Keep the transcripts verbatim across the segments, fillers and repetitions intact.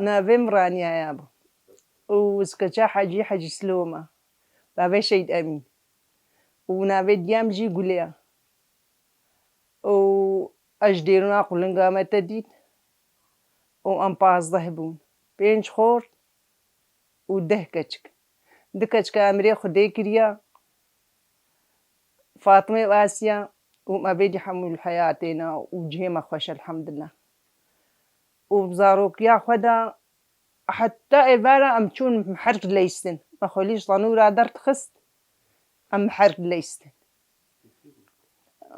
Navê min Raniya ya bû. Û ez keça Hecî, Hecî Siloma. Bavê Şehîd Emîn. Û navê diya min jî Gulê ya. Û ez ji dêrûna qulinga me te dît. Û em pazdeh bûn. Pênc xort û deh keçik. Du keçika emirê Xwedê kiriya. Fatime û Asiya û me vêdî hemû li heyatê ne û cihê me xweş elhamdulillah. Û zarokiya xwe de heta êvara em çûn miher dileyistin. Me xwelî ji tenûra derdixist, em miher dileyistin.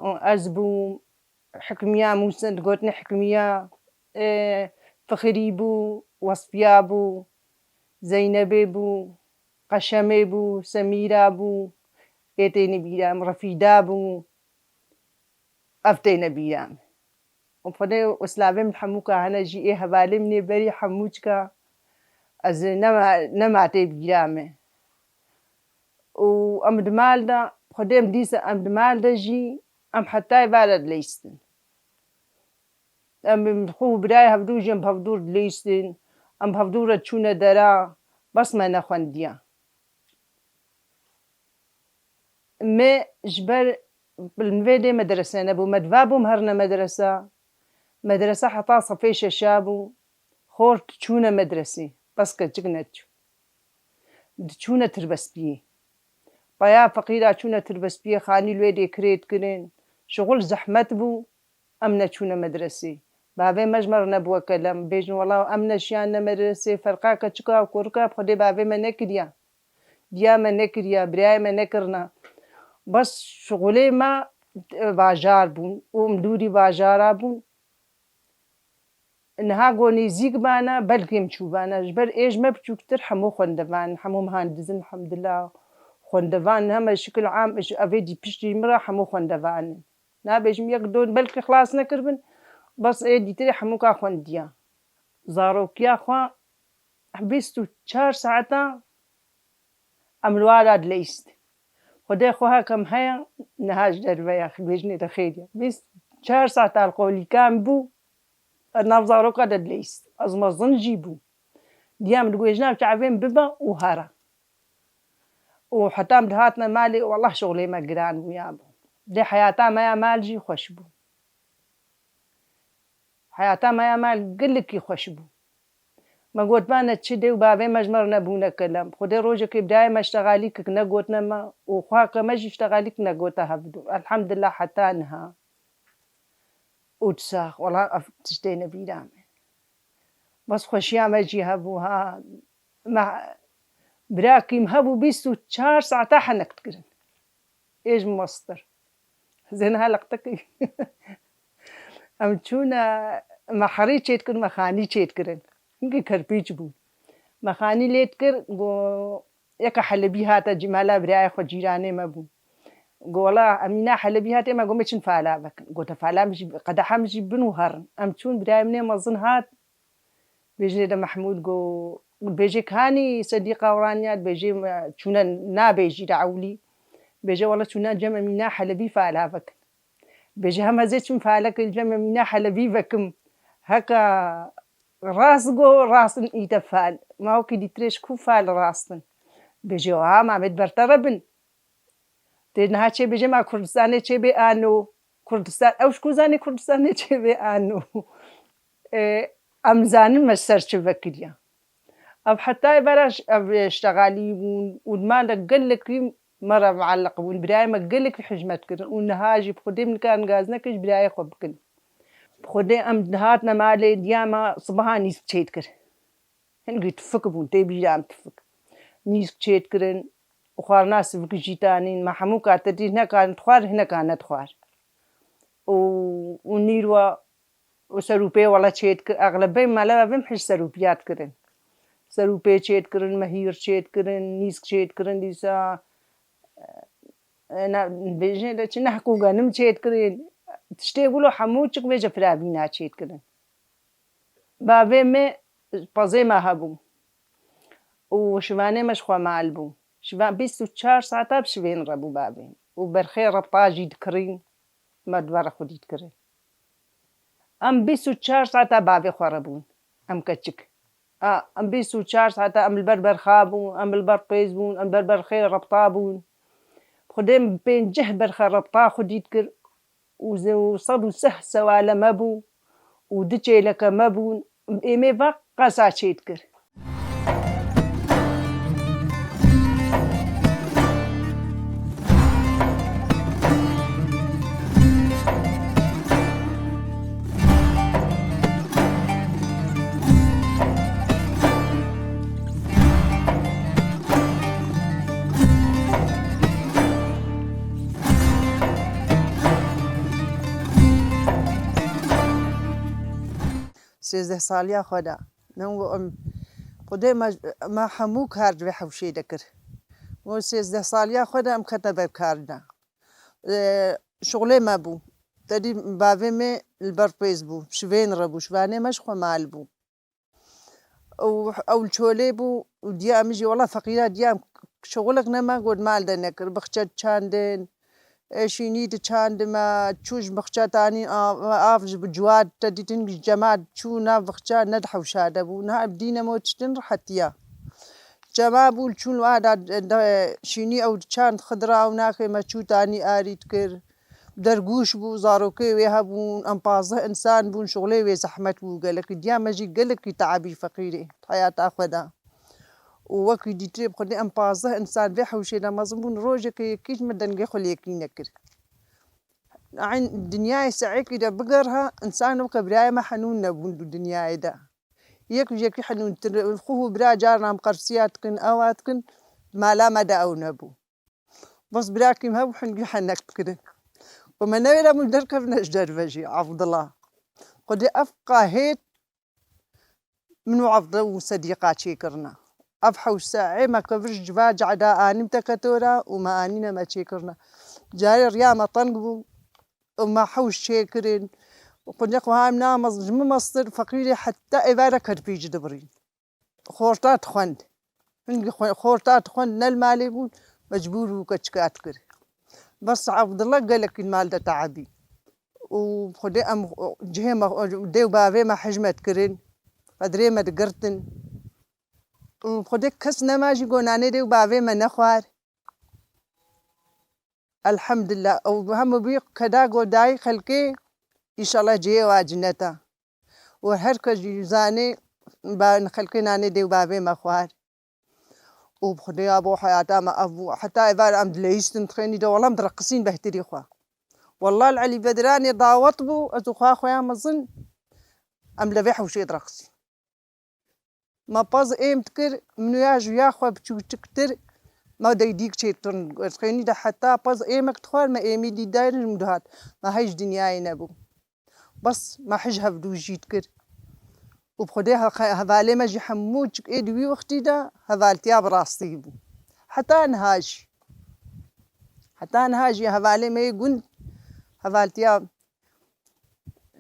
Û ez bûm, Hikmiya Mûsin, digotin Hikmiya, e, Fixirî bû, Wesfiya bû, Zeynebê bû, Qeşemê bû, Semîra bû, ê têne bîra min, Refîda bû, ev têne bîra min. Û Xwedê û silavê min hemûka hene jî, ê hevalê min ê berî hemû çika, ez ê nema, nema tê bîra min. Û em di mal de, Xwedê em dîsa em di mal de jî, em heta êvara dileyistin. Em xwe û birayê hevdû jî em bi hevdû re dileyistin, em bi hevdû re çûne dera, bes me nexwendiya. Me ji ber li vê dê medrese nebû, me diva bûm herine medresa. Medresa heta sefê şeşa bû, xort çûne medresê, bes keçik neçû. Diçûne tirbespiyê. Paya feqîra çûne tirbespiyê, xanî li wê dê kirê dikirin. Şixul zehmet bû, em neçûne medresê. Bavê me ji me re nebûwe kelem. Bêjin wela em neşiyane medresê, ferqa keçika û kurika bi Xwedê bavê me nekiriya. Diya me nekiriya, birayê me nekirina. Bes şixulê me, e, bajar bûn û em dûrî bajara bûn. Niha ku nêzîk bana, belkêm çûbana. Ji ber ê ji me biçûktir hemû xwendevan in, hemû mihandis in, elhamdulillah. Xwendevan in, heme şikil am, ji evê dî piştî min re hemû xwendevan in. Nabêjim yek don belkî xilas nekiribin, bes ê dîtirê hemûka xwendiya. Zarokiya xwe bîst û çar saeta em li wara dileyist. Xwedê xwe hekem heye, niha ji derve ye, bêjinê de xêr ye. Bîst û çar saet alkolîkan bû, nav zaroka de dileyist. Ez mezin jî bû. Diya min diguêjina çavên bibe û here. Û heta em dihatine malê, wallah şixulê me giran bû ya bû. Lê heyata me ya mal jî xweş bû. Heyata me ya mal gelekî xweş bû. Me gotibane çi dê û bavê me ji me re nebûne kelem. Xwedê rojekê birayê me ştexalî kik negotine me û xwaka me jî ştexalî kik negote hevdû. Elhamdulillah heta niha. Û tu sax, wela ev tiştê nebîra me. Bes xweşiya me jî hebû ha. Me birakî min hebû bîst û çar saeta henek dikirin. Ê ji min mestir. Zêne heleqtekî. Em çûne, me herî çêdikir, me xanî çêdikirin. Hinkî kerpîç bû. Me xanî lê dikir, got, yeka Helebî hate cîmala birayê xwe, cîranê me bû. Got, wela Emîna Helebî hate, me got, me çin fala vekin. Got, te fala min jî, qedeha min jî bin û herin. Em çûn, birayê min ê mezin hat, Bêjinê de Mehmûd got, bêjê kanî Sedîqa Uranya, bêjê me çûne nabêjî de ewlî. Bêje wela çûne cem Emîna Helebî fala vekin. Bêje hem ez ê çim fala ke cem Emîna Helebî vekim. Heka rast got, rast in îte fal. Ma wekî dîtirê ji ku fal rast in? Bêje ha ma me di ber te re bin. Tê niha çê bêje ma Kurdistanê çê bê ano. Kurdistan, ew ji ku zanî Kurdistanê çê bê ano. E, em zanin me ser çi vekiriya. Ev heta êvara ş-, ev ştegalî bûn û di mal de gelekî me re mualliq bûn. Birayê me gelekî hizmet kirin û niha jî bi Xwedê min nikarin gaz nekin, ji birayê xwe bikin. Bi Xwedê em dihatine malê diya me sibaha nîsk çêdikir. Hingî tifik bûn, tê bîra em tifik. Nîsk çêdikirin û xwarina sivik jî tanîn. Me hemû ka te dî, hineka dixwar, hineka nedixwar. Û, û nîrwa û serûpê wela çêdikir. Exlebê mele evim hej serûpiya dikirin. Serûpê çêdikirin, mehîr çêdikirin, nîsk çêdikirin, dîsa, e, ne, bêjin de çi nehk û genim çêdikirin. Tiştê wilo hemû çik vêje firavîna çêdikirin. Bavê me pezê me hebû û şivanê me ji xwe mal bû. Şivan bîst û çar saeta bi şivên re bû bavê. Û berxê rebta jî dikirîn, me di ber xwe dî dikirin. Em bîst û çar saeta bavê xwe re bûn. Em keçik. A, em bîst û çar saeta em li ber berxa bûn, em li ber pêz bûn, em ber berxê rebta bûn. Xwedê min pênceh berxe rebta xwedî dikir û ze-, û sed û seh sewale me bû û du çêleke me bûn. Êmê va qesa çê dikir. Sêzdeh saliya xwe de. Min got, em, Xwedê me, me hemû kar di vê hewşê de kir. Min got, sêzdeh saliya xwe de em kete ber kar de. E, şixulê me bû. Tedî bavê me li ber pêz bû. Şivên re bû. Şivanê me ji xwe mal bû. Û ew li çolê bû û diya min jî, wela feqîra diya, şixulek nema got mal de nekir. Bixçe diçandin, e, şînî diçandime, çû ji bixçe tanî av, av ji bi ciwar te dîtin, cema çû nav bixçe nedihewşa de bû. Niha ev dîne me tiştin rihetiya. Cema bû li çûn wa da, de, şînî ew diçand xidra û naxê me çû tanî arî dikir. Dergûş bû, zarokê wê hebûn, em pazdeh însan bûn, şixulê wê zehmet bû gelekî. Diya me jî gelekî teebî feqîrê di heyata xwe de. Û wekî dîtirê bi Xwedê em pazdeh însan vê hewşê de mezin bûn, rojekê yekî ji me dengê xwe lêkî nekir. Eyn dinyayê se'ekî de bigerha, însan weke birayê me henûn nebûn di dinyayê de. Yek ji yekî henûntir, xwe û bira carna em qersiya dikin, ewa dikin, mala me de ew nebû. Bes birakî me hebû hingî henek dikirin. Û me newêra min derkevine ji derve jî, Evdila. Xwedê ev qahêt min û Evdila û Sedîqa çêkirine. Ev hewşe ê me kevir ji va cehda anîm teketora û me anîne me çêkirine. Carê riya me teng bû û me hewş çêkirin. Xwedê xwe hem namez ji min mestir feqîrê heta êvara kerpî jî dibirîn. Xorta dixwend. Hingî xwe-, xorta dixwend, ne li malê bûn, mecbûr bû keçika dikir. Bes Evdila gelekî li mal de teebî. Û Xwedê em cihê me, dê û bavê me hej me dikirin, qedrê me digirtin. Û Xwedê kes nema jî go nanê dê û bavê me nexwar. Elhemdulillah. Ew hemû bî keda go dayî xelkê, înşallah cihê wa cinet e. Û her kes jî zanê, ba xelkê nanê dê û bavê me xwar. Û bi Xwedê ya bo heyata me ev bû. Heta êvar em dileyîstin dixênî de, wela em direqisîn behtirî xwe. Wela li Elî Bedranê dawet bû, ez û xwa xwe ya mezin, em li vê hewşê direqisîn. Me pez êm dikir, min û ya ji ya xwe biçûktir, me deydîk çêkirin. Xênî de heta pez êmek dixwar, me êmî dî dayrin û dihat. Me hej dinyayê nebû. Bes me hij hevdû jî dikir. Û bi Xwedê he-, hevalê me jî hemû çik ê di wî wextî de hevaltiya bi rastî bû. Heta niha jî. Heta niha jî hevalê me yê gund hevaltiya,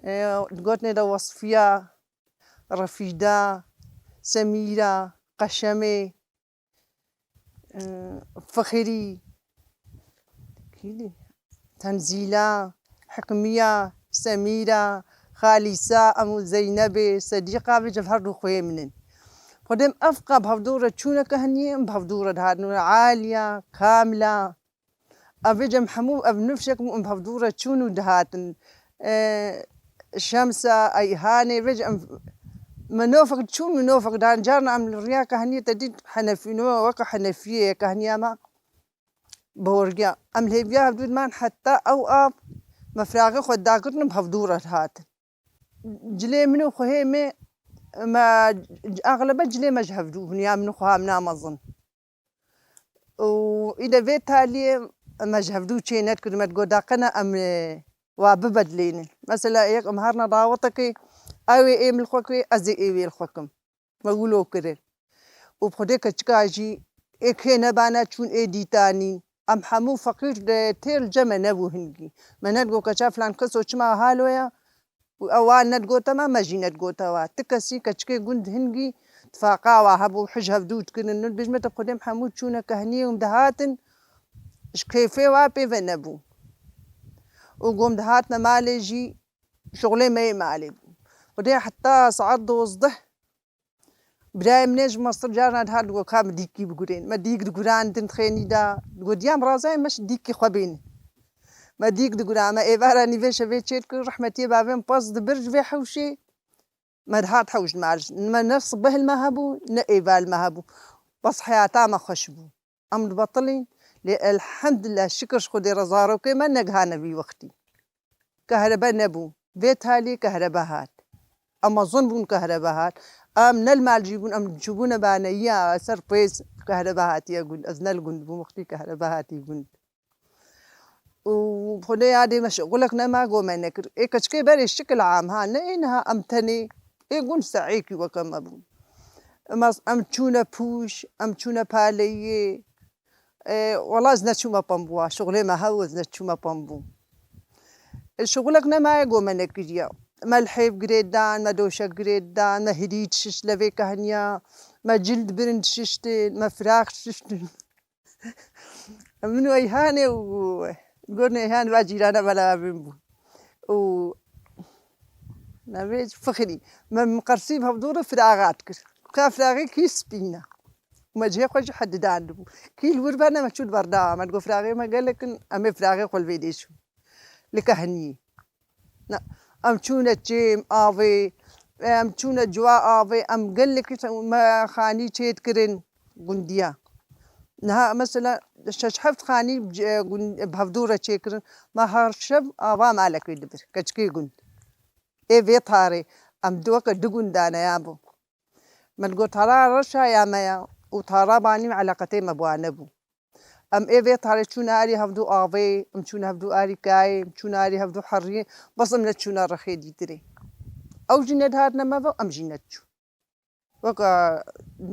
e, digotinê de Wesfiya, Refîda, Semîra, Qeşemê, e, Fixirî, kî dî? Tenzîla, Hikmiya, Semîra, Xalîsa, em û Zeynebê, Sedîqa, vê cem her du xweyê min in. Xwedê em ev qa bi hevdû re çûne kehniyê, em bi hevdû re dihatin. Aliya, Kamila, Ev vêce em hemû ev nifşek em hevdû re çûn û dihatin. E, Şemsa, Eyhanê, vêce em minofek çû, minofek dan. Carna em li riya kehniyê te dît henefî, no, weke henefiyê ye kehniya me. Bi hêviya. Em li hêviya hevdû diman heta ew av me firaxê xwe dagirt em hevdû re dihatin. Cilê min û xwehê me, me, axlebe cilê me ji hevdû bûn, ya min û xweha min a mezin. Û îde vê taliyê me ji hevdû çê nedikir, me digot, daqene em, e, wa bibedlênin. Mesela, yek em herna dawetekê, ew ê ê min li xwe kê, ez ê ê wê li xwe kim. Me wilo kirin. Û bi Xwedê keçika jî ê kê nebane çûn ê dîtanî. Em hemû feqîr de têr li cem me nebû hingî. Me nedigot keça filan keso çima halo ye, û ew wan nedigote me, me jî nedigote wa. Ti kesî keçikê gund hingî tifaqa wa hebû, hij hevdû dikirin. Min bêjme te Xwedê em hemû çûne kehniyê û em dihatin, ji kêfê wa pê ve nebû. Û gom dihatne malê jî, şixulê me yê malê bû. Xwedê heta saet dozdeh, Birayê min ê ji mastir carna dihat digot, "Ka min dîkî bigurên." Me dîk digurandin xênî de. Digot, "Diyam razayê me ji dîkî xwe bênin." Me dîk digura, me êvara nîvê şevê çêdikir, rehmetiyê bavê min pez dibir ji vê hewşê. Me dihat hewş mal. Me ne sibeh li me hebû, ne êvar li me hebû. Bes heyata me xweş bû. Em dibetilîn, lê elhemdulillah, şikir ji Xwedê re zarokê me negihane vî wextî. Kehrebe nebû. Vê talê kehrebe hat. Em mezin bûn kehrebe hat. Em ne li mal jî bûn, em çûbûne baneyiya ser pêz kehrebe hatiye gund. Ez ne li gund bûm, wextî kehrebe hatî gund. Û Xwedê yadê me şixulek nema, go me nekir. Ê keçikê berê şikil am ha, ne ê niha em tenê. Ê gund se'êkî weke me bûn. Em, em çûne pûş, em çûne paleyê. Ê, wela ez neçûme pembûa, şixulê me hew ez neçûme pembû. Ê, şixulek nemaye go me nekiriye. Me lihêv girê dan, me doşek girê dan, me hirî dişişt levê kehniya, me cild birin dişiştin, me firax dişiştin. Min û Eyhanê û got, Eyhan va cîrana bela min bû. Û navê Fixrî. Me miqersî bi hevdû re firaxat kir. Ka firaxê kî spîna. Û me cihê xwe jî hedidandibû. Kî li wir bene me çû li ber dawa. Me digot firaxê me gelek in, em ê firaxê xwe li vê dê çûn. Li kehniyê. Na, em çûne çêm, avê, em çûne ciwa avê, em gelekî me xanî çêdikirin gundiya. Niha mesela şeş heft xanî, e, gun-, bi hevdû re çêkirin. Me her şev ava malekê dibir, keçikê gund. Ê vê tarê em di weke du gundane ya bû. Min got, tara reşa ya me ya û tara banî eleqetê me bi wan nebû. Em ê vê tarê çûne arî hevdû avê, em çûne hevdû arî kayê, em çûne arî hevdû heriyê, bes em neçûne rexê dîtirê. Ew jî nedihatine me ve, em jî nediçûn. Weke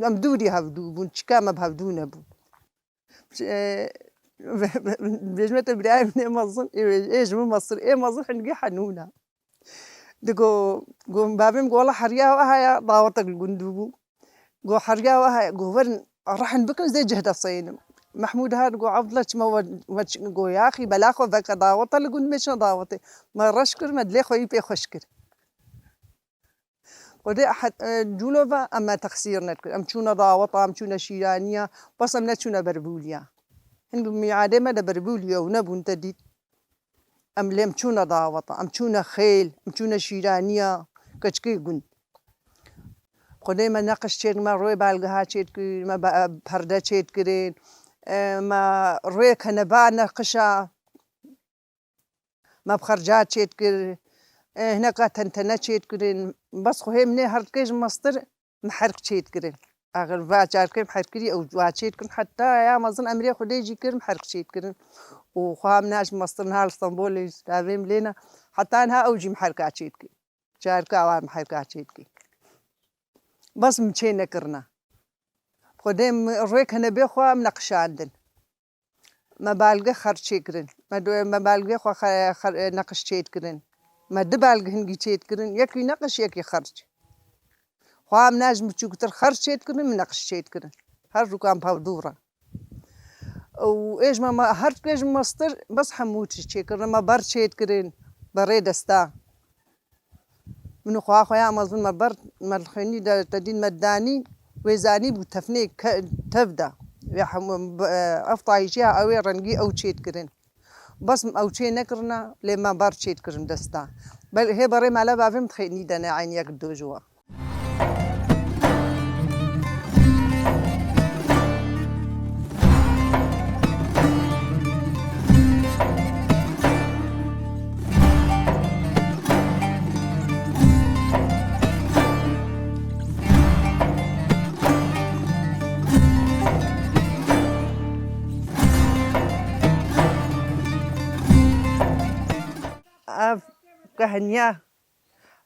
em dûrî hevdû bûn, çika me bi hevdû nebûn. Bêjme te birayê min ê mezin, ê, ê ji min mestir, ê mezin hingî henûna. Digo, go, bavê min go, wela heriya we heye, dawetek li gund bû. Go, heriya we heye, go, werin rehin bikin, zê cih de seynim. Mehmûd hat, go, Evdila çima we, we çi-, go, yaxî, bela xwe veke dawete li gund me çi dawetê. Me reş kir, me dilê xwe yî pê xweş kir. Xwedê ehed, e, cûlo ve em me texsîr nedikir. Em çûne daweta, em çûne şîraniya, bes em neçûne berbûliya. Hin bi mîadê me de berbûliye û nebûn te dît. Em lê em çûne daweta, em çûne xêl, em çûne şîraniya keçikê gund. Xwedê me neqiş çêt, me rûyê balgeha çêt kir, me be-, perde çêt kirin, e, me rûyê keneba neqişa, me bi xerca çêt kir, e, hineka tentene çêt kirin. Bes xwehê min ê her dikê ji mestir miherk çêt kirin. Axir va çarkê miherk kirî ew va çêt kirin. Heta ya mezin emrê Xwedê jî kir miherk çêt kirin. Û xweha min a ji mestir niha li Stenbolê ji davê min lêne. Heta niha ew jî miherka çêt kir. Çarka wan miherka çêt kir. Bes min çê nekirine. Xwedê min rê kenebê xwe min neqişandin. Me balgeh xerc çêkirin. Me do-, me balgehê xwe xe-, xer-, neqiş çêdikirin. Me du balgeh hingî çêdikirin. Yekî neqiş, yekî xerc. Xwe em ne ji biçûktir xerc çêdikirin, min neqiş çêdikirin. Her rûkan pevdû re. Û ê ji me, me her dikê ji mestir, bes hemû tişt çêkirin. Me ber çêdikirin, berê desta. Min û xweha xwe ya mezin me ber, me li xênî de te dîn me danî, wê zanî bû tefnê ke-, tev de. Wê hemû, e, ev tayîşiya ew ê rengî ew çêdikirin. Bes min ew çê nekirina, lê me ber çêdikirin desta. Bel-, hê berê mala bavê min di xênî de ne eynî yek dojo wa. Ev kehniya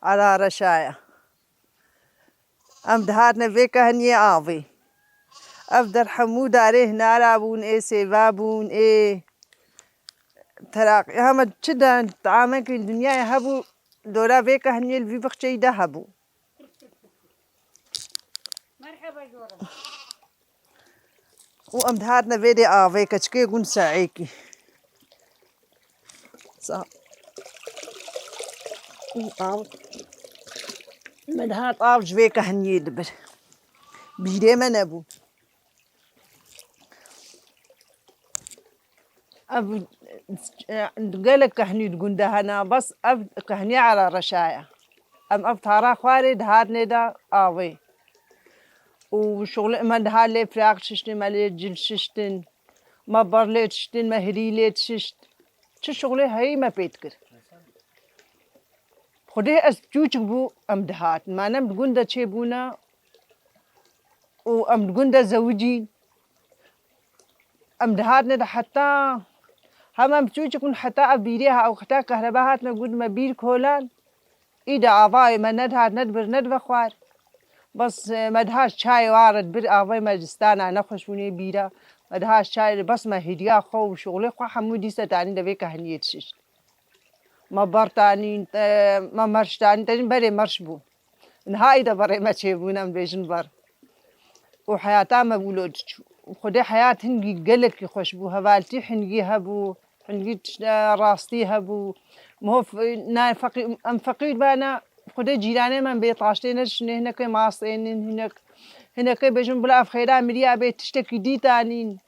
Ara Reşa ye. Em dihatine vê kehniyê avê. Ev der hemû darê hinara bûn, ê sêva bûn, ê teraq-, hema çi de teamekî li dinyayê hebû, dora vê kehniyê li vî bixçeyî de hebû. Û em dihatine vê dê avê keçikê gund se'êkî. Sa-, û av. Me dihat av ji vê kehniyê dibir. Bîrê me nebû. Ev, e, gelek kehnî di gund de hene, bes ev kehniya Ela Reşa ye. Em ev tara xwarê dihatnê de avê. Û şixulê me diha lê firaq şiştin, me lê cil şiştin, me ber lê şiştin, me hirî lê şişt. Çi şixulê heyî me pê dikir. Xwedê ez çûçik bû, em dihatin. Manem di gund de çêbûne û em di gund de zewicîn. Em dihatine de heta, hem em çûçik bûn, heta ev bîrê ha, ew heta kehreba hatine, got me bîr kolan. Î de avayê me nedihat, nedibir, nedibe xwar. Bes, e, me dihat çayê ware dibir, avayê me cistana nexweş bûnê bîra. Me dihat çayê, bes me hêdiya xwe û şixulê xwe hemû dîse tanîn de vê kehniyê dişişt. Me ber tanîn, e, me merş tanîn, tenî berê merş bû. Niha î de berê me çêbûn, em bêjin ber. Û heyata me wilo diçû. Xwedê heyat hingî gelekî xweş bû, hevaltî hingî hebû, hingî tişt-, e, rastî hebû. Miho f-, na feqî-, em feqîr bana, Xwedê cîranê me bê taştê nedişinê, hinekê mas ênin, hinek-, hinekê bêjin bila ev xêra miriya bê tiştekî dî tanîn.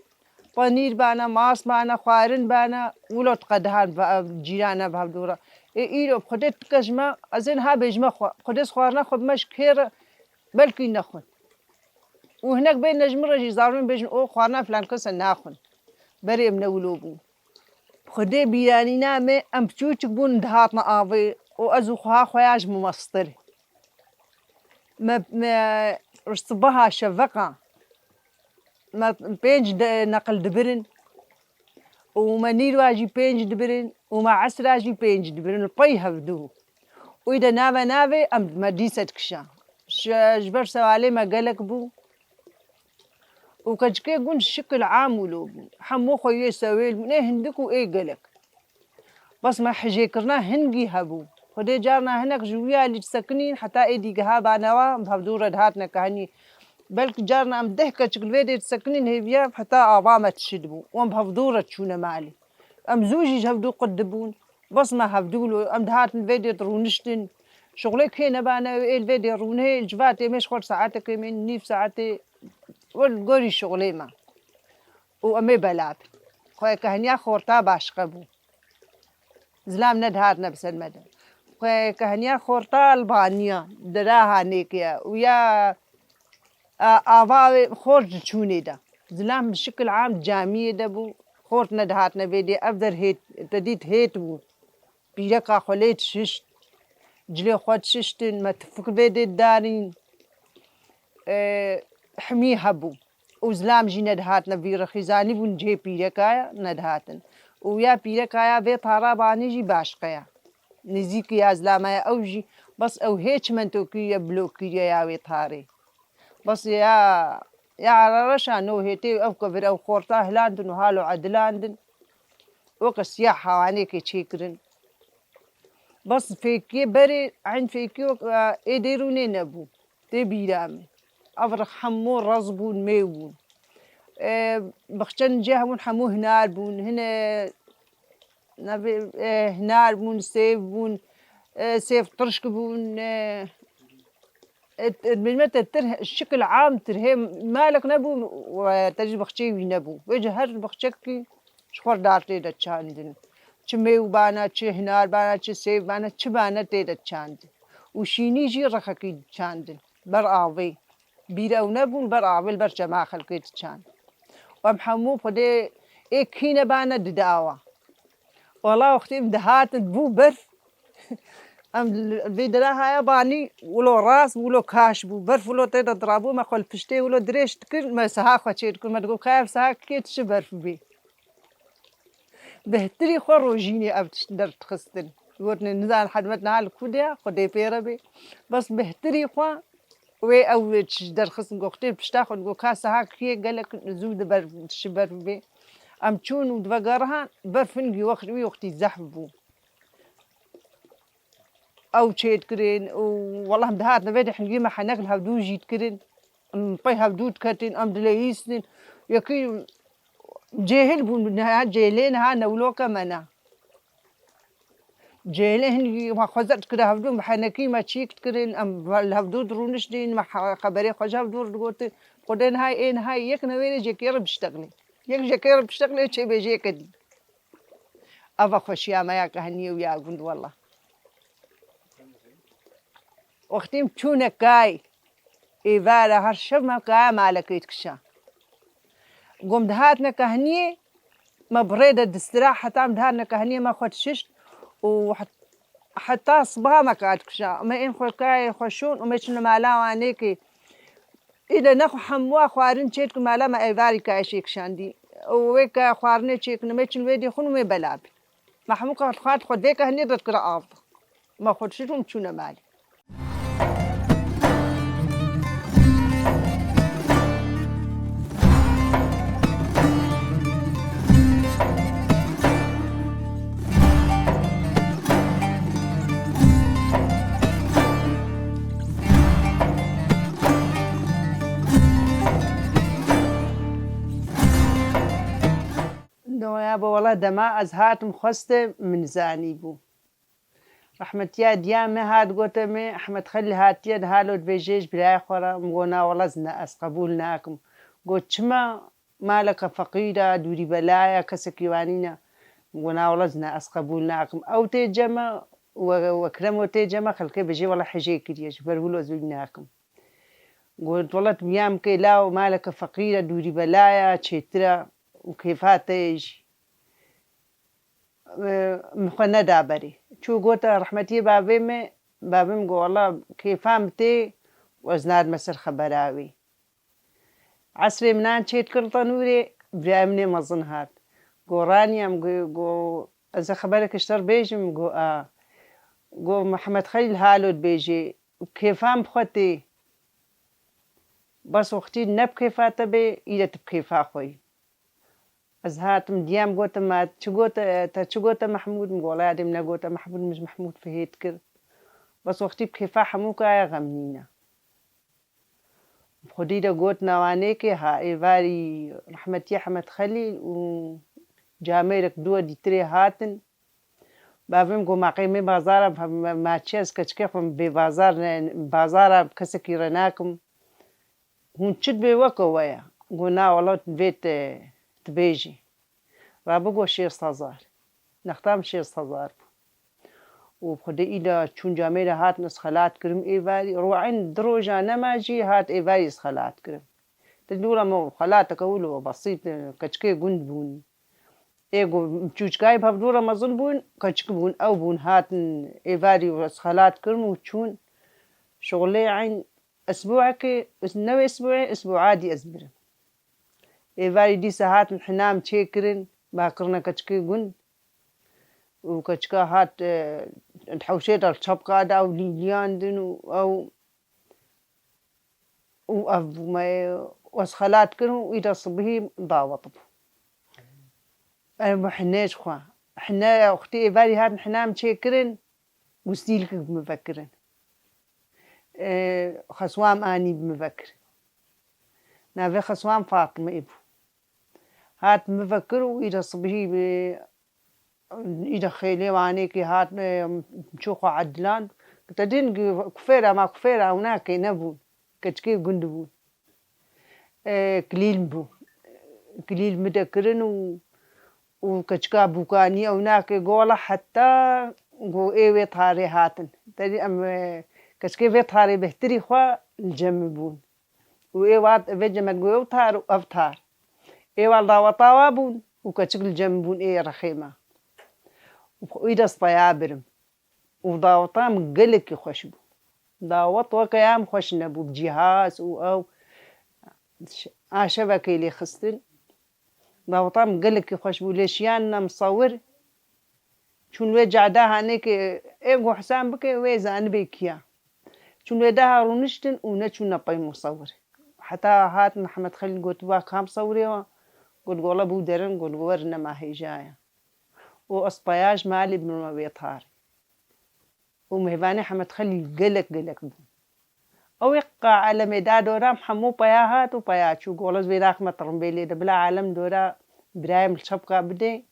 Panîr bana, mas bana, xwarin bana, wilo diqedihan ve-, cîrana bi hevdû re. Ê îro bi Xwedê dike ji me, ez ê niha bêjime xwe, Xwedê xwarina xwe bime ji kê re, belkî nexwin. Û hinek bêne ji min re jî zarûn bêjin, o xwarina filan kese naxwin. Berê em ne wilo bû. Xwedê bîranîna me, em piçûçik bûn dihatne avê û ez û xweha xwe ya ji min mestir. Me, me sibeha şeveqa me pênc de-, neqil dibirin û me nîrwa jî pênc dibirin û me esra jî pênc dibirin li pey hevdû. Û de nave navê em me dîse dikişa. Ji, ji ber sewalê me gelek bû. Û keçikê gund şikil am wilo bûn. Hemû xweyê sewêl bûn. Ê hindik û ê gelek. Bes me hijêkirina hingî hebû. Xwedê carna hinek ji wî alî disekinîn, heta ê dîgeha banewa bi hevdû re dihatine kehnî. Belkî carna em deh keçik li vê dê disekinîn, hêviya heta ava me tişt bû. Wan bi hevdû re çûne malê. Em zû jî ji hevdû qut dibûn. Bes me hevdû lo, em dihatin vê dê dirûniştin. Şixulê kê nebane, ê li vê dê rûnê, li civatê me ji xwe saetekê me, nîv saetê, wer gorî şixulê me. Û em ê bela bin. Xwe kehniya xorta başqe bû. Zilam nedihatine bi ser me de. Xwe kehniya xorta li baniya, dera hanêke ye. Û ya, a, ava wê xort ji çûnê de. Zilam bi şikil am camiyê de bû. Xort nedihatine vê dê. Ev der hêt, te dît hêt bû. Pîreka xwe lê dişişt. Cilê xwe dişiştin. Me tifik vê dê didarîn. E, himî hebû. Û zilam jî nedihatine vî rixî, zanîbûn cihê pîreka ye, nedihatin. Û ya pîreka ya vê tara banî jî başqe ye. Nêzîkî ya zilama ye ew jî, bes ew hê çimentokî ye, blokî ye ya wê tarê. Bes ya, ya Ela Reşa no hêtê ev kevir ew xorta hilandin û halo edilandin. Weke siyah hawanêkê çêkirin. Bes fêkiyê berê, eyn fêkiyê wek, e, ê dê rûnê nebû. Tê bîra min. Ev rix hemû rez bûn, mêw bûn. E, bixçen cê hebûn, hemû hinar bûn. Hine, navê, e, hinar bûn, sêv bûn, e, sêv tirşk bûn, e, e, e, bilmete tir, şikil am tir, hê malek nebû, e, te ji bixçeyê wî nebû. Vê ci her bixçekî ji xwe dar tê de çandin. Çi mêw bana, çi hinar bana, çi sêv bana, çi bana tê de çandin. Û şînî jî rixekî çandin. Ber avê. Bîr ew nebûn, ber avê li ber çema xelkê diçan. Em hemû Xwedê ê kî nebane dide awa. Wela wextê em dihatin bû berf. Em li vê dera haya banî wilo rast, wilo kaş bû. Berf wilo tê de dirabû, me xwe li piştê wilo dirêj dikir, me siha xwe çê dikir. Me digot, ka ev siha kê dişi berf bê. Bêhtirî xwe rojînê ev tişt derdixistin. Gotine, nizan hedmet niha li ku de ya, Xwedê pê re bê. Bes bêhtirî xwe wê ew tişt derxistin, goxtê pişta xwe, go ka siha kiyê gelek zû diber, dişi ber bê. Em çûn û divegerihan, berf hingî wext, wî wextî zehf bû. Ew çêdikirin û wela em dihatin vê de hingî me henek li hevdû jî dikirin. Em pey hevdû diketin, em dileyîstin. Yekî cêhil bûn, niha cêlê niha newloke me ne. Cêlê hin me xwezet dikire hevdû, me henekî me çîk dikirin, em li hevdû dirûniştîn, me he-, xeberê xwe ji hevdû digotin. Xwedê nihay ê nihay yek newêrê jêkê re biştexlê. Yek jêkê re biştexlê çê bêjê yeke dî. Eva xweşiya me ya keheniyê û ya gund wela. Wextî em çûne kay, êvara her şev me kaya malekê dikişa. Gom dihatine kehniyê, me bi rê de distira heta em dihatine kehniyê me xwe dişişt û het-, heta sibaha me kaya dikişa. Me ên xwe kayê xwe şûn û me çûne mala wanêkê. Îde ne xwe hemûa xwarin çêdikin mala me êvarî kayê çêkişandî. Û wê kaya xwarinê çêkin, me çin wê dî xwin û wê bela bî. Me hemû ka xwar xwe vê kehniyê de dikira av. Me xwe dişişt û em çûne malê. Noya bo wela dema ez hatim xweste min zanîbû. Rehmetiya diya me hat gote me, Ehmed Xelîl hatiye di halo dibêje ji birayê xwe re. Min got na wela zina ez qebûl nakim. Got çima? Maleke feqîr e, dûrî bela ye, kesekî wa nîne. Min got na wela zina ez qebûl nakim. Ew tê cem e, we, we kirem we tê cem e, xelkê bêjê wela hejê kiriye, ji ber wilo ez wî nakim. Got wela tu biya min kê law maleke feqîr e, dûrî bela ye, çêtir e û kêfa te ye jî. Min xwe neda berê. Çû gote rehmetiyê bavê me, bavê min got wela kêfa min tê û ez nadime ser xebera wê. Esrê min nan çêdikir tenûrê, birayê min ê mezin hat. Got Raniye, min got, got ez ê xebereke ji te re bêjim, min got a. Got Mihemed Xelîl halo dibêjê, kêfa min bi xwe tê. Bes wextî ne bi kêfa te bê, îre tu bi kêfa xwe yî. Ez hatim diyam gotim, ma çi gote, te çi gote Mehmûd? Min got wela yadê min negote Mehmûd, min ji Mehmûd fihêt kir. Bes wextî bi kêfa hemû kaya xem nîne. Bi xwedî de got nawanêkê ha êvarî rehmetiyê Hemed Xelîl û camêrek duwe dîtirê hatin. Bavê min got ma qey me bazara, ma, ma çi ez keçikê xwe bê bazar ne, bazara kesekî re nakim. Hûn çi dibê weke we ye? Got na wela vê te, tu bêjî. Rabe got şêst hezar. Nexta min şêst hezar bû. Û bi xwedê îda çûn camêre hatin ez xelat kirim êvarî. Ro eyn di roja nema jî hat êvarî ez xelat kirim. Te dûra me xelateke wilo besît, keçikê gund bûn. Ê ku çûçikayê bi hevdû re mezin bûn, keçik bûn, ew bûn, hatin êvarî ez xelat kirim û çûn. Şixulê eyn esbûekê, newê esbûê, esbûa dî ez birim. Êvarî dîsa hatin hinam çêkirin, ba kirine keçikê gund. Û keçika hat, e, di hewşê de çapka da û lîliyandin û ew û ev bû me, ez xelat kirin û îda sibihî dawet bû. Em bi hinê ji xwe. Hine wextî êvarî hatin hinam çêkirin, gustîlkek bi min vekirin. E, xeswam anî bi min vekirin. Navê xeswam Fatime bû. Hat bi min vekir û îda sibihî bi, îda xêlê wanêkê hat, e, çû xwe ediland. Te dîn kufêra ma kufêra ewnakê nebûn. Keçikê gund bûn. E, kilîl bû. Kilîl min de kirin û, û keçika bûkanî ewnakê gola heta go ê wê tarê hatin. Te dî em, e, keçikê vê tarê bêhtirî xwe li cem min bûn. Û ê wat vê cem min go ew tar û ev tar. Ê wal daweta wa bûn û keçik li cem bûn ê rexê me. Û îda spaya birim. Û daweta min gelekî xweş bû. Dawet weke ya min xweş nebû, bi cîhaz û ew aşevekê lê xistin. Daweta min gelekî xweş bû, lê şiyan ne misewir. Çûn wê cada hanê ke ê ku hesab bike, wê zanibê kî ya. Çûn wê daha rûniştin û neçûne pey misewir. Heta hat Mihemed Xelîl got, "Wa kam sewirê wa?" Got, "Gola bû derin," got, "Werine ma hêja ye." Û ez peya ji malê birime wê tarê. Û mêvanê Hemed Xelîl gelek gelek bûn. Ew ê qa elemê da dora em hemû peya hat û peya çû. Gola ez vê daxime tirimbêlê de bila elem dora birayê min li çepka bidê,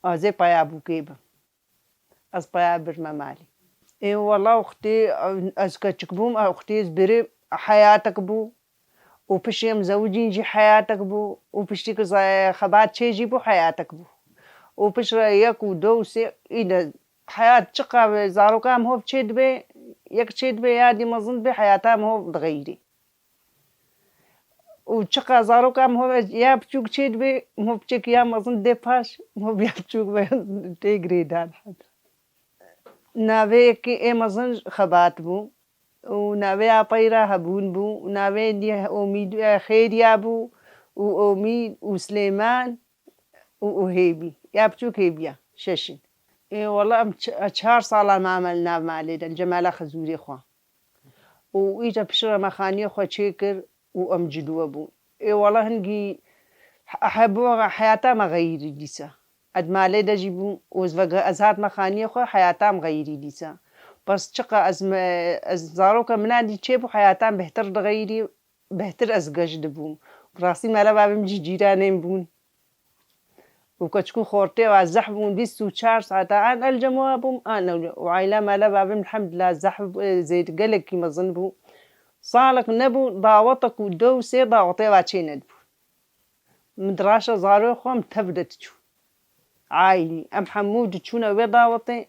ez ê peya bûkê bim. ez paya birme malê. Ê wela wextê ez keçik bûm, wextê ez birê heyatek bû. Û piştî em zewicîn jî heyatek bû. Û piştî ku ze-, xebat çê jî bû, heyatek bû. Û piştre yek û du û sê îne heyat çiqa be, zaroka em hov çê dibe, yek çê dibe ya dî mezin dibe, heyata em hov dixeyirî. Û çiqa zaroka em hov ya biçûk çê dibe, em hov biçek ya mezin dê paş, em hov ya biçûk be tê girêdan. Navê yekê ê mezin xebat bû. Û navê ya peyra hebûn bû, û navê dî omîd, e, xêriya bû, û omîd û Silêman û, û hêbî. Ya biçûk hêbiya, şeş in. Ê, wela em ç-, e, çar sala mame li nav malê de, li cemala xezûrê xwe. Û îca piştre me xaniyê xwe çêkir û em ciduwe bûn. Ê, wela hingî he-, hebû heyata me xeyirî dîsa. Ez malê de jî bûm û ez vege-, ez hatime xaniyê xwe, heyata em xeyirî dîsa. Bes çiqa ez me-, ez zaroka mina dî çêbû, heyata em bêhtir dixeyirî, bêhtir ez geş dibûm. Rastî mala bavê min jî cîranê min bûn. Û keçik û xortê wa zehf bûn, bîst û çar saeta an el cem wa bûm, an ew û aîla mala bavê min elhemdulillah zehf bû, zêd gelekî mezin bû. Salek nebû, dawetek û du û sê dawetê wa çê nedibû. Min diraşa zarokê xwe em tev de diçûn. Aîlî, em hemû diçûne wê dawetê,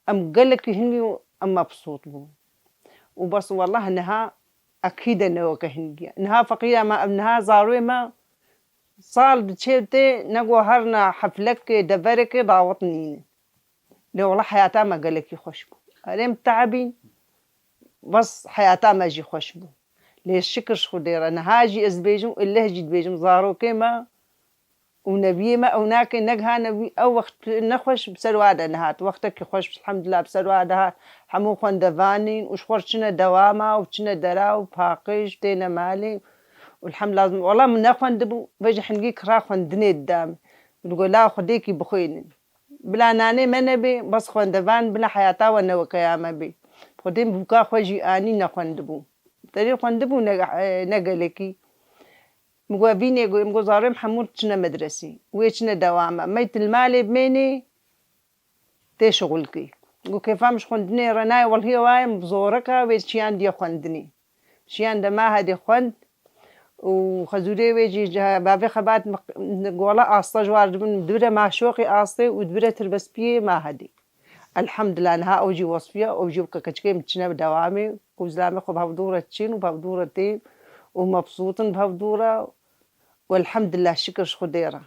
em gelekî hingî û em mebsût bûn. Û bes wellah niha ekîde ne weke hingî ye. Niha feqîra me, em niha zarokê me sal diçe tê, ne ku herna heflekê, deverekê dawet nînin. Lê wela heyata me gelekî xweş bû. Erê em teebîn, bes heyata me jî xweş bû. Lê şikir ji Xwedê re, niha jî ez dibêjim û leh jî dibêjim, zarokê me û nebiyê me ew nake, negiha nebî, ew wext nexweş bi ser wa de nehat. Wextekî xweş, elhemdulillah, bi ser wa de hat. Hemû xwendevanîn û ji xwe re çine dewama û çine dera û paqij têne malê. Û elhemdulillah, wela min nexwendibû, vê ji hingî kira xwendinê dida min. Min digot, la Xwedêkî bixwînin. Bila nanê me nebê, bes xwendevan bila heyata we ne weke ya me bê. Xwedê min bûka xwe jî anî, nexwendibû. Terî xwendibû ne, ne gelekî. Min got, vînê got, min got, zarê min hemû çine medresî. Wê çine dewama. Mey tu li malê bimênê, tê şixulkî. Min got, kêfa min ji xwendinê re nayê, welhî ew ayê min bi zoreka wê çiyan diye xwendinê. Şiyan de Mahedê xwend û xezûrê wê jî ji bavê xebat gola asta ji war dibin, dibire maşoqê astê û dibire tirbespiyê Mahedê. Elhemdulillah, niha ew jî wesfiya, ew jî weke keçikê min çine dewamê û zilamê xwe bi hevdû re çin û bi hevdû re tên û mebsûtin bi hevdû re û elhemdulillah, şikir ji Xwedê re.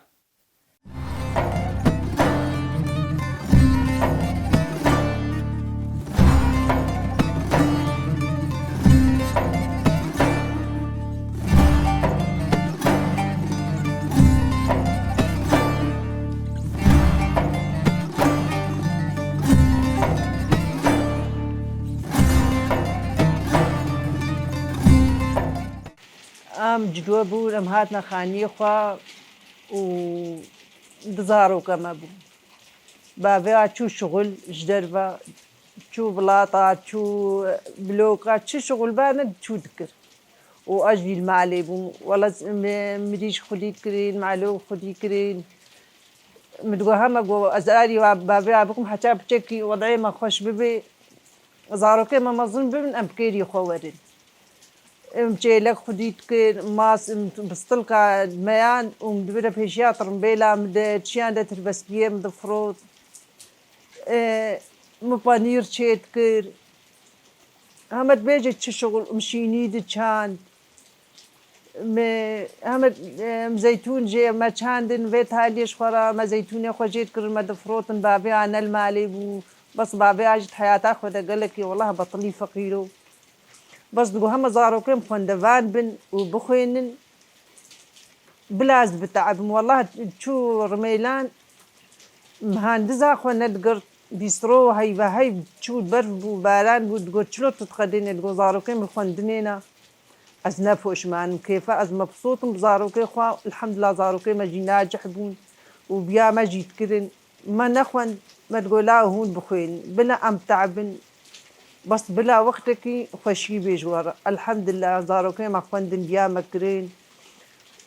Em ciduwe bûn, em hatine xaniyê xwe û du zaroka me bûn. Bavê a çû şixul ji derve, çû vilata, çû bloka, çi şixul bane çû dikir. Û ez jî li malê bûm. Wela mi-, mirî ji xwedî dikirin, malo xwedî kirin. Min digot hema got ez arî wa bavê a bikim, heta piçekî wedayê me xweş bibe, zarokê me mezin bibin, em bi kêrî xwe werin. Em çêlek xwedî dikir, mas, em bistilka meyan û min dibire pêşiya tirimbêla min de, çiyan de tirbespiyê min difirot. E, min panîr çê dikir. Heme dibêje çi şixul, em şînî diçand. Me, heme, em zeytûn jê me çandin, vê taliyê ji xwe re me zeytûnê xwe jê dikirin, me difirotin, bavê a ne li malê bû. Bes bavê a jî di heyata xwe de gelekî, wellah, betilî feqîr o. Bes digo heme zarokên xwendevan bin û bixwênin, bila ez biteebim. Wellah, çû rimêlan, mihandiza xwe nedigirt, bîstro heyveheyv çû, berf bû, baran bû, digot, çilo tu dixedênê? Digot, zarokên min xwendinê ne. Ez ne poşman im, kêfa ez mebsût im bi zarokê xwe. Elhemdulillah, zarokê me jî nacih bûn û biya me jî dikirin. Me nexwend, me digot, la hûn bixwînin, bila em teebin. Bes bila wextekî xweşî bê ji we re. Elhemdulillah, zarokê me xwendin, biya me kirin.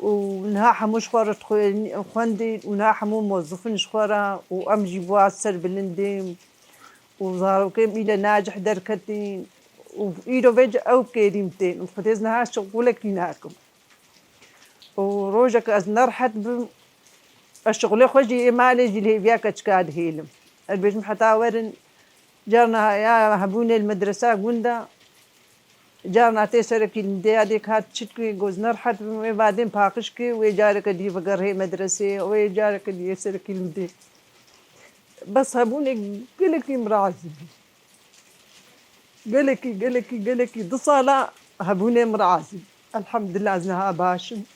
Û niha hemû ji xwe re dixwên-, xwendin û niha hemû mozif in ji xwe re û em jî bi wan serbilind in. û zarokên île nacih derketin û îro vêc ew kêrîm tên û Xwedê ez niha şixulekî nakim. Û rojek ez nerhet bim, ez şixulê xwe jî ê malê jî li hêviya keçika dihêlim. Ez bêjim heta werin, carna ya hebûnê li medresa gunda, carna tê serekî li dêya dêk hat çi dikê, goz nerhet bim, wê vadên paqij kê, wê careke dî vegerhê medresê, wê careke dî yê serekî li dê. Bes hebûnê gelekî min razî bû. Gelekî, gelekî, gelekî du sala hebûnê min razî bû. Elhamdulillah ez niha baş im.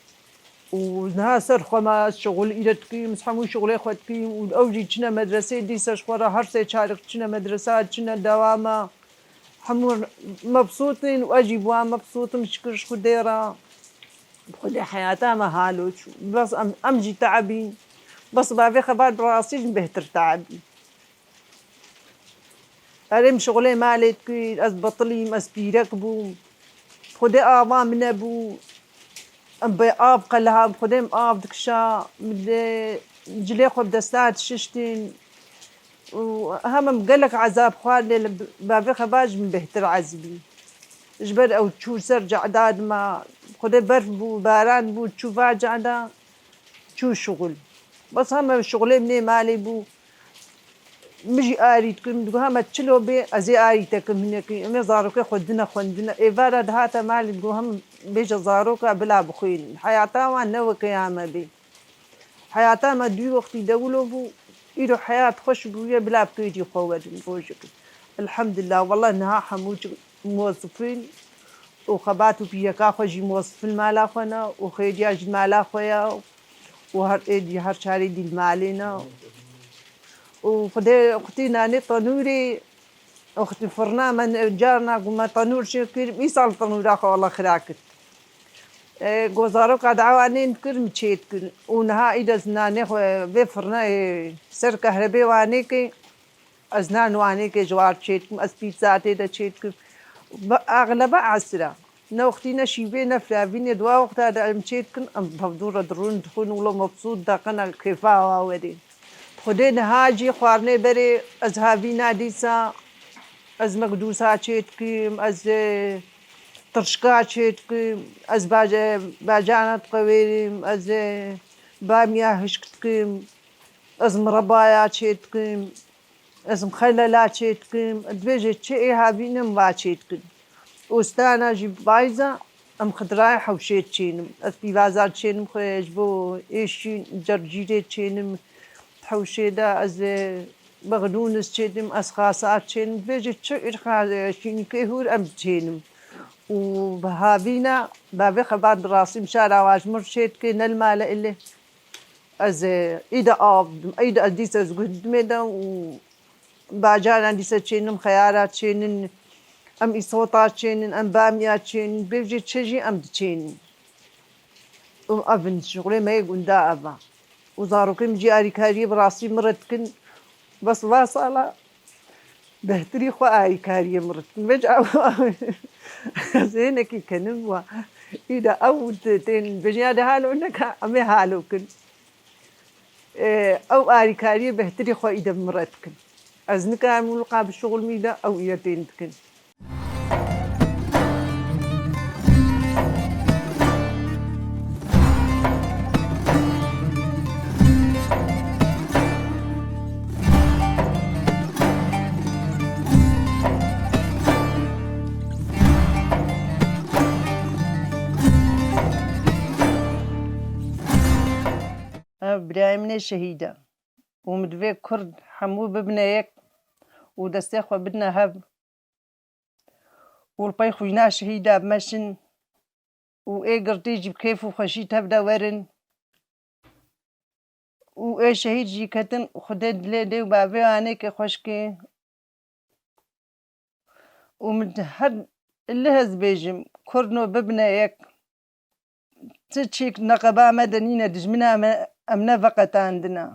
Û niha ser xwe me şixul îre dikim, ez hemû şixulê xwe dikim û ew jî çine medresê, dîsa ji xwe re her sê çarek çine medresa, çine dewama. Hemû mebsût in û ez jî bi wan mebsût im, şikir ji Xwedê re. Bi Xwedê heyata me halo çû. Bes em, em jî teebîn. Bes bavê xebat bi rastî jî bêhtir teebî. Erê min şixulê malê dikir, ez betilîm, ez pîrek bûm. Xwedê ava min nebû. Em bê av qeleha, Xwedê min av dikişa, min lê cilê xwe bi desta dişiştin. Û hem em gelek ezab xwar lê li bavê xebat ji min bêhtir ezibî. Ji ber ew çû ser cehda dima, Xwedê berf bû, baran bû, çû va cehda, çû şixul. Bes hem ew şixulê min ê malê bû. Min jî arî dikim, digo hema çilo bê, ez ê arî te kim hinekî. Em ê zarokê xwe dine xwendine. Êvara dihate malê, digo hem bêje zaroka bila bixwînin. Heyata wan ne weke ya me bê. Heyata me dû wextî dewilo bû. Îro heyat xweş bûye, bila bi kêrî xwe werin rojek. Elhamdulillah, wela niha hemû çi muwezifin û xebat û pîreka xwe jî muwezifin mala xwe ne û xêriya jî mala xwe ye û her êdî her çarê dî li malê ne. Û Xwedê xwitî nanê tenûrê, xwitî firna me ne-, carna ku me tenûr çêkir, îsal tenûra xwe wela xira kir. E, go zaroka dawa nên dikir, min çêdikin. Û niha îde ez nanê xwe vê firna, e, ser kehrebê wanê ke, ez nan wanê ke ji war çêdikim, ez pîtza tê de çêdikim. Bi exlebe esra. Ne wextî ne şîvê ne firavînê di wa wexta de em çêdikin, em bi hevdû re dirûn dixwin, wilo mebsût de qena kêfa wa werê. Xwedê niha jî xwarinê berê ez havîna dîsa, ez mekdûsa çêdikim, ez, e, tirşka çêdikim, ez bace-, bacana diqewêrim, ez, e, bamiya hişk dikim, ez mirebaya çêdikim. Ez mixelela çêdikim, dibêje çi ê havînim va çêdikin. Ostana jî bayza, em xidirayê hewşê diçênim. Ez pîvaza diçênim xwe ji bo êşîn, cercîrê diçênim. Hewşê de ez, e, bexdûnis çêdim, ez xasa diçênim. Dibêje çi êrxa, e, şînikê hûr em diçênim. Û bi havîna bavê xebat bi rastî mişara wa ji min çêdike, ne li male ilê. Ez, e, îde av didim. Îde ez dîsa ez guh didimê de û bacaran dîsa çênin, xeyara çênin, em îsota çênin, em bamiya çênin, bêjê çi jî em diçênin. Û ev in şixulê me yê gunda ev e. Û zarokên min jî arîkariyê bi rastî min re dikin. Bes va sala Behtirî xwe arîkariyê min re dikin. Vêca ez ê hinekî kenim wa. Îda ew te-, tên bêjin ya de halo neka, em ê halo kin. Ê, ew arîkariyê behtirî xwe îde min re dikin. Ez nikarim wilo qa bişuxulmî de ew îde tên dikin. Ev birayê min ê şehîd e û min divê Kurd hemû bibine yek û destê xwe bidine hev û li pey xwîna şehîda bimeşin û ê girtî jî bi kêf û xweşî tev de werin û ê şehîd jî ketin Xwedê dilê dê û bavê anê ke xweşkê û min her lih ez bêjim, Kurdno bibine yek. Ti çîk neqeba me de nîne, dijmina me, em neveqetandine.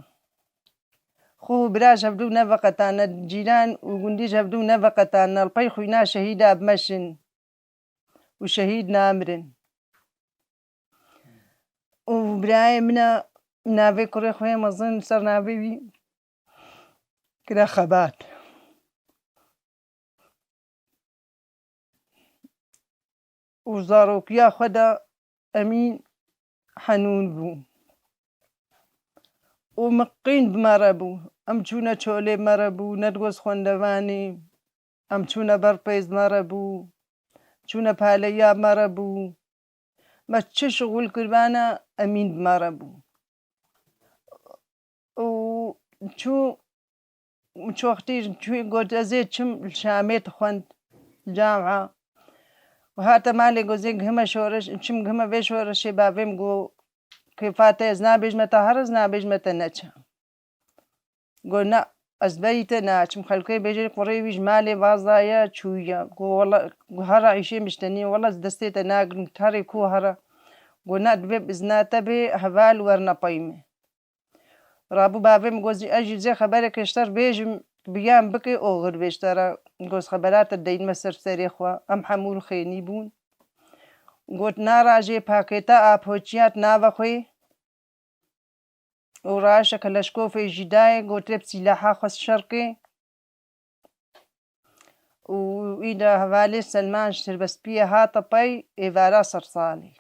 Xwe û bira ji hevdû neveqetane, cîran û gundî ji hevdû neveqetane, li pey xwîna şehîda bimeşin û şehîd namirin. Û birayê min e, navê kurê xwe yê mezin li ser navê wî kire Xebat. û zarokiya xwe de Emîn henûn bû û miqîn bi me re bû. Em çûne çolê me re bû, ne digoz xwendevanê. Em çûne ber pêz me re bû, çûne paleya me re bû. Me çi şixul kiribane, Emîn bi me re bû. Û çû çoxtî çû got, ez ê çim li Şamê dixwend, camia. Û hate malê, got, ez ê gihime şoreş, çim gihime vê şoreşê, bavê min got, kêfa te, ez nabêjime te here, ez nabêjime te neçe. Got, na, ez berî te naçim. Xelkê bêjin, kurê wî ji malê vazaye, çûye. Got, wela, got, here îşê min ji te nîne, wela ez destê te nagirim, tu herê ku here. Got, na, divê bi izna te bê, heval werne pey min. Rabû bavê min, got, ez jî zê xebereke ji te re bêjim, biyan bike, oxir bê ji te re. Got, xebera te deyîme ser serê xwe. Em hemû li xênî bûn. Got, na rajê pakêta apoçiya di nava xwe û raşeke leşkofê jî dayê, got, rê bi sîlaha xwe şer ke. Û îda hevalê Selman ji Tirbespiyê hate pey, êvara sersalê.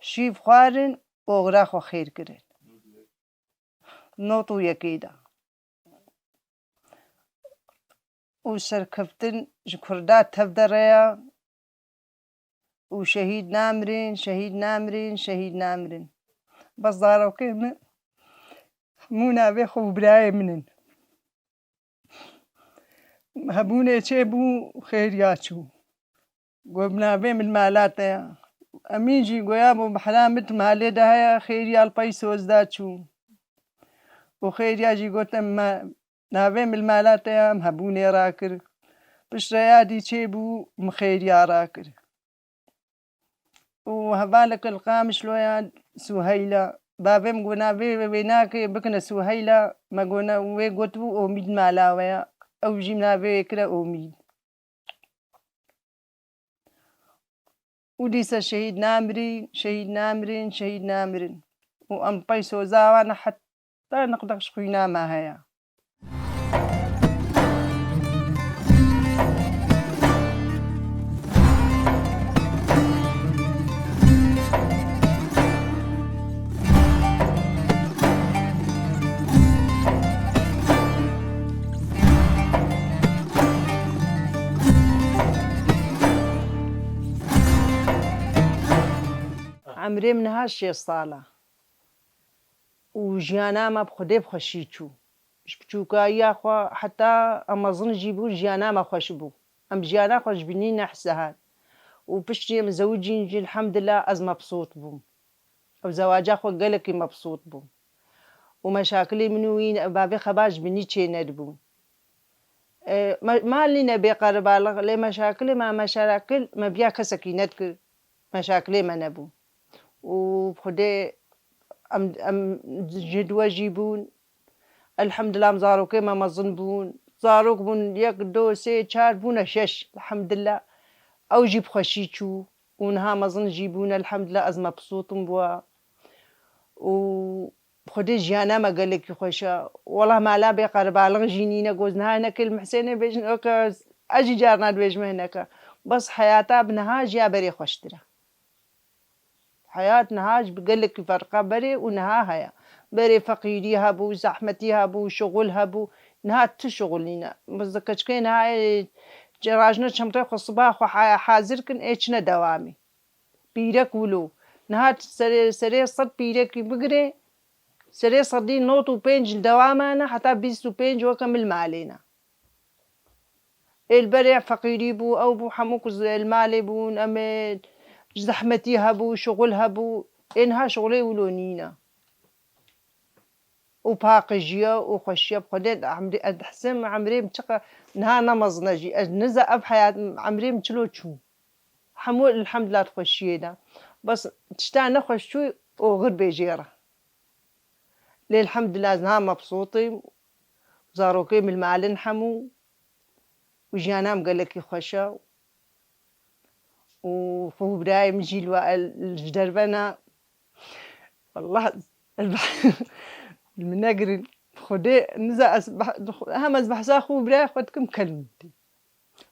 Şîv xwarin, oxira xwe xêr kirin. Not û yekê de. Û serkeftin ji Kurda tev de re ya. Û şehîd namirin, şehîd namirin, şehîd namirin. Bes zarokê min hemû navê xwe û birayê min in. Hebûnê çêbû, xêriya çû. Got, bi navê min mala te ya. Emîn jî goya bû, bihra min di malê de heye, xêriya li pey soz de çû. Û xêriya jî got, em me, navê min mala te ya, em hebûnê rakir. Piştre ya dî çêbû, min xêriya rakir. Û hevaleke li Qamişlo ya, Suheyla. Bavê min got, navê wê nake, bikine Suheyla. Me got, ne, wê gotibû Omîd mala we ya. Ew jî navê wê kire Omîd. Û dîsa şehîd namirin, şehîd namirin, şehîd namirin. Û em pey soza wan heta niqdeq ji xwîna me heye. Emrê min niha şêst sal e û jiyana me bi Xwedê bi xweşî çû. Ji biçûkayiya xwe heta em mezin jî bûn, jiyana me xweş bû. Em jiyana xwe ji binî nehsihan. Û piştî em zewicîn jî, elhamdulillah, ez mebsût bûm. Ew zewaca xwe gelekî mebsût bûm. Û meşakilê min û wî bavê xebat ji binî çê nedibûn. E, me-, mal nîne bê qerebalix, lê meşakilê me, meşakil me biya kesekî nedikir. Meşakilê me nebû. Û bi Xwedê em, em ji dû jî bûn. Elhamdulillah, em zarokê me mezin bûn. Zarok bûn, yek, du, sê, çar, bûne şeş. Elhamdulillah. Ew jî bi xweşî çû. Û niha mezin jî bûn. Elhamdulillah, ez mebsût im bi we. Û bi Xwedê jiyana me gelekî xweş e. Wela mala bê qerebalix jî nîne, got niha hinekê li Mihsênê bêjin, weke ez jî carna dibêjime hineke. Bes heyata bi niha jî ya berê xweştir e. Heyat niha ji bi gelekî ferqa berê û niha heye. Berê feqîrî hebû, zehmetî hebû, şixul hebû. Niha tu şixul nîne. Biz keçikê niha ê, rajne çemrê xwe siba xwe ha-, hazir kin, ê çine dewamî. Pîrek wilo. Niha serê, serê sed pîrekî bigirê, serê sedî nod û pênc li dewama ne, heta bîst û pênc weke min li malê ne. Ê li berê feqîrî bû, ew bû, hemû ku li malê bûn, em ê zehmetî hebû, şixul hebû. Ê niha şixulê wilo nîne. Û paqijiye û xweşiye bi Xwedê, emrê, ez dihsim emrê min çiqa niha ne mezin e jî. Ez niza ev heyat, emrê min çilo çû. Hemû elhamdulillah di xweşiyê de. Bes tişta nexweş çû, oxir bê jê re. Lê elhamdulillah ez niha mebsût im. Zarokê min li malin hemû. Û jiyana min gelekî xweş e. Û xwe û birayê min jî li we, li ji derve ne. Wallah, li min negirin. Xwedê niza ez beh-, hem ez behsa xwe û birayê xwe dikim, kel min tê.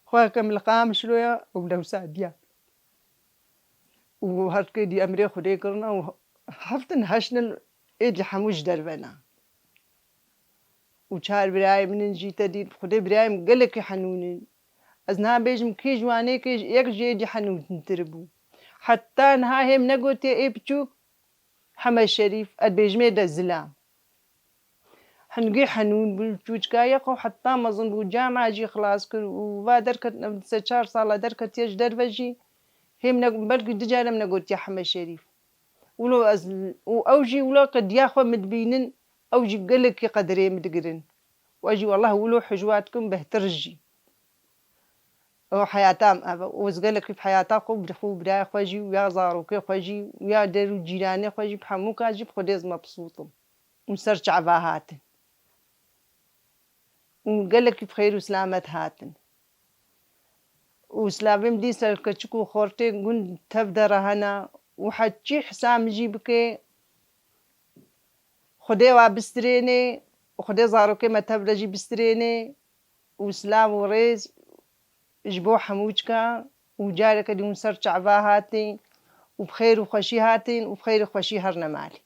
Xwe kem li Qamişlo ya û li Dewsa diya. û her kê dî emrê Xwedê kirina û heftin heştin êdî hemû ji derve ne. Û çar birayê min in jî te dît, Xwedê birayê min gelekî henûn in. Ez niha bêjim kê ji wanê kê yek jê dî henûntir bû. Heta niha hêm negotiye ê piçûk Heme Şerîf, ez bêjimê de zilam. Hingî henûn bû, çûçika ye xwe heta mezin bû, cama jî xilas kir û va derket, se çar sala derketiye ji derve jî, hêm ne, belkî du carem negotiye Heme Şerîf. Wilo ez, û ew jî wilo qediya xwe min dibînin, ew jî gelekî qedirê min digirin. Û ez jî wellah wilo hijwa dikim behtir jî. Ew heyata min ev e. Û ez gelekî bi heyata xwe, bi xwe û birayê xwe jî û ya zarokê xwe jî û ya der û cîranê xwe jî bi hemûka jî bi Xwedê ez mebsût im. Û ser çava hatin. Û gelekî bi xêr û silamet hatin. Û silavê min dî ser keçik û xortê gund tev de re hene û heçî hisa min jî bike, Xwedê wa bistirênê û Xwedê zarokê me tev re jî bistirênê û silav û rêz ji bo hemûçka û careke dî hûn ser çava hatîn û bi xêr û xweşî hatîn û bi xêr û xweşî herne malê.